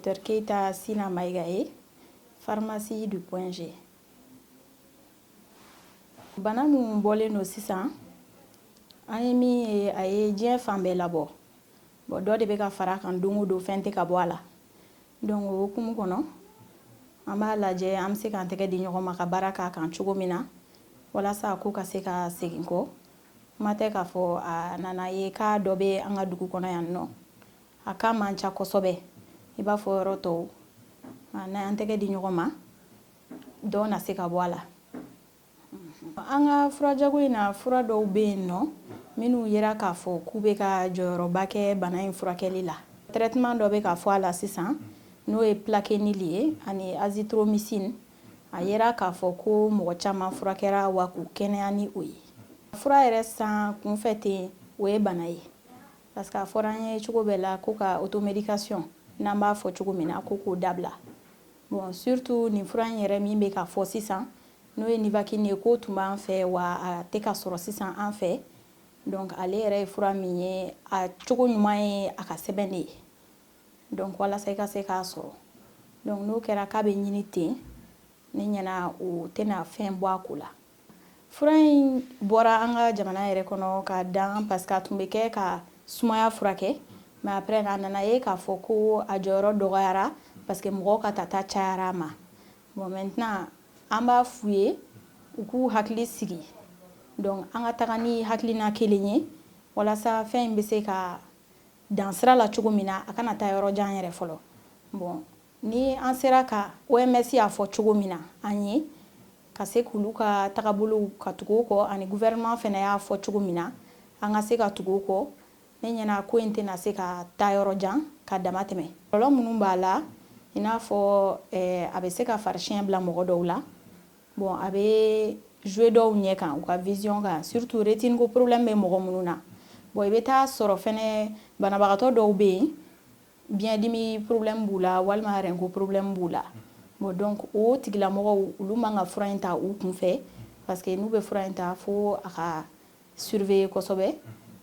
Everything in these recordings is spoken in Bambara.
Docteur Keita Sina Maïga ye, pharmacie du Point G. Bana min bɔlen don sisan, an ye min ye, a ye diɲɛ fan bɛɛ labɔ. Bon, dɔ de bɛ ka fara a kan don o don, fɛn tɛ ka bɔ a la. Donc o hukumu kɔnɔ, an b'a lajɛ an bɛ se k'an tɛgɛ di ɲɔgɔn ma ka baara k'a kan cogo min na, walasa a ko ka se ka segin kɔ. Kuma tɛ k'a fɔ a nana ye k'a dɔ bɛ an ka dugu kɔnɔ yan nɔ, a cas man ca kosɛbɛ i b'a fɔ yɔrɔ tɔw. N'an tɛgɛ di ɲɔgɔn ma, dɔ na se ka bɔ a la. An ka furajago in na, fura dɔw bɛ yen nɔ minnu yera k'a fɔ k'u bɛ ka jɔyɔrɔba kɛ bana in furakɛli la. Traitement dɔ bɛ ka fɔ a la sisan, n'o ye Plaquenil ye ani azithromycine. A yera k'a fɔ ko mɔgɔ caman furakɛra wa k'u kɛnɛya ni o ye. Fura yɛrɛ san kunfɛ ten, o ye bana ye, parce que a fɔra an ye cogo bɛɛ la ko ka automédication, n'an b'a fɔ cogo min na, ko k'o dabila. Bon, surtout nin fura in yɛrɛ min bɛ ka fɔ sisan, n'o ye Nivaquine ye, k'o tun b'an fɛ wa a tɛ ka sɔrɔ sisan an fɛ. Donc ale yɛrɛ ye fura min ye, a cogo ɲuman ye a ka sɛbɛn de ye, donc walasa i ka se k'a sɔrɔ. Donc n'o kɛra k'a bɛ ɲini ten, ne ɲɛna o tɛna fɛn bɔ a ko la. Fura in bɔra an ka jamana yɛrɛ kɔnɔ ka dan, parce que a tun bɛ kɛ ka sumaya furakɛ, mais après a nana ye k'a fɔ ko a jɔyɔrɔ dɔgɔyara, parce que mɔgɔw ka tata cayara a ma. Bon, maintenant an b'a f'u ye u k'u hakili sigi. Donc an ka taga ni hakilina kelen ye, walasa fɛn in bɛ se ka dan sira la cogo min na, a kana taa yɔrɔ jan yɛrɛ fɔlɔ. Bon, ni an sera ka OMS y'a fɔ cogo min na, an ye ka se k'olu ka tagabolow ka tugu o kɔ, ani gouvernement fana y'a fɔ cogo min na, an ka se ka tugu o kɔ, ne ɲɛna ko in tɛna se ka taa yɔrɔ jan ka dama tɛmɛ. Kɔlɔlɔ minnu b'a la, i n'a fɔ a bɛ se ka farisiyɛn bila mɔgɔ dɔw la. Bon, a bɛ jouer dɔw ɲɛ kan, u ka vision kan, surtout rétine ko problème bɛ mɔgɔ minnu na. Bon, i bɛ taa sɔrɔ fɛnɛ banabagatɔ dɔw bɛ yen, biyɛndimi problème b'u la walima rein ko problème b'u la. Bon, donc o tigilamɔgɔw, olu man ka fura in ta u kunfɛ, parce que n'u bɛ fura in ta, fo a ka surveiller kosɛbɛ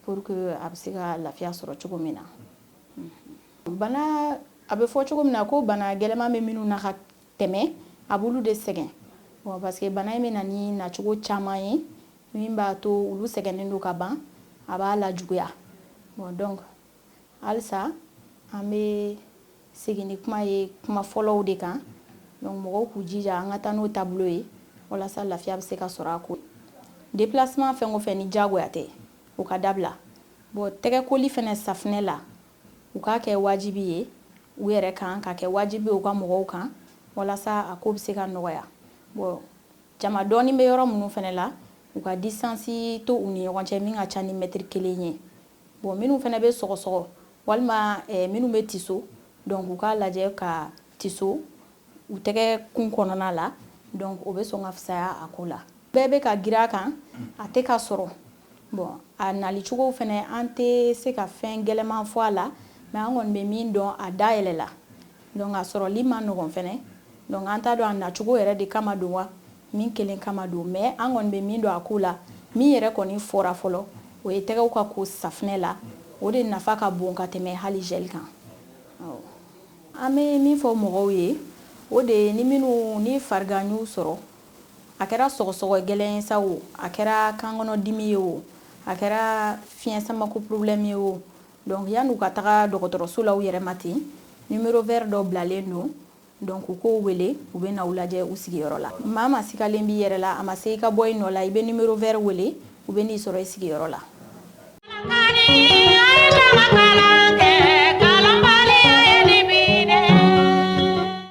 pour que a bɛ se ka lafiya sɔrɔ cogo min na. Bana, a bɛ fɔ cogo min na ko bana gɛlɛman bɛ minnu na ka tɛmɛ, a b'olu de sɛgɛn. Bon, parce que bana in bɛ na ni nacogo caman ye min b'a to olu sɛgɛnnen don ka ban, a b'a lajuguya. Bon, donc halisa an bɛ segin ni kuma ye kuma fɔlɔw de kan. Donc mɔgɔw k'u jija, an ka taa n'o taabolo ye, walasa lafiya bɛ se ka sɔrɔ a ko. Déplacement fɛn o fɛn ni diyagoya tɛ, o ka dabila. Bon, tɛgɛkoli fɛnɛ safunɛ la, u k'a kɛ wajibi ye u yɛrɛ kan, ka kɛ wajibi ye u ka mɔgɔw kan, walasa a ko bɛ se ka nɔgɔya. Bon, jama dɔɔni bɛ yɔrɔ minnu fɛnɛ la, u ka distance to u ni ɲɔgɔn cɛ min ka ca ni mètre 1 ye. Bon, minnu fɛnɛ bɛ sɔgɔsɔgɔ walima minnu bɛ tiso, donc u k'a lajɛ ka tiso u tɛgɛ kun kɔnɔna la. Donc o bɛ sɔn ka fisaya a ko la. Bɛɛ bɛ ka girin a kan, a tɛ ka sɔrɔ. Bon, a nali cogo fɛnɛ, an tɛ se ka fɛn gɛlɛman fɔ a la, mais an kɔni bɛ min dɔn, a dayɛlɛ la. Donc a sɔrɔli ma nɔgɔn fɛnɛ. Donc an t'a dɔn a nacogo yɛrɛ de kama don wa min kelen kama don, mais an kɔni bɛ min dɔn a ko la, min yɛrɛ kɔni fɔra fɔlɔ, o ye tɛgɛw ka ko safunɛ la. O de nafa ka bon ka tɛmɛ hali gel kan. An bɛ min fɔ mɔgɔw ye, o de ye ni minnu ni farigan y'u sɔrɔ, a kɛra sɔgɔsɔgɔ gɛlɛn ye sa o, a kɛra kankɔnɔdimi ye o, a kɛra fiɲɛ samako problème ye o, donc yan'u ka taga dɔgɔtɔrɔso la u yɛrɛ ma ten, numéro vert dɔ bilalen don. Donc u k'o wele, u bɛ na u lajɛ u sigiyɔrɔ la. Maa ma sigalen b'i yɛrɛ la, a ma se i ka bɔ i nɔ la, i bɛ numéro vert wele, u bɛ n'i sɔrɔ i sigiyɔrɔ la.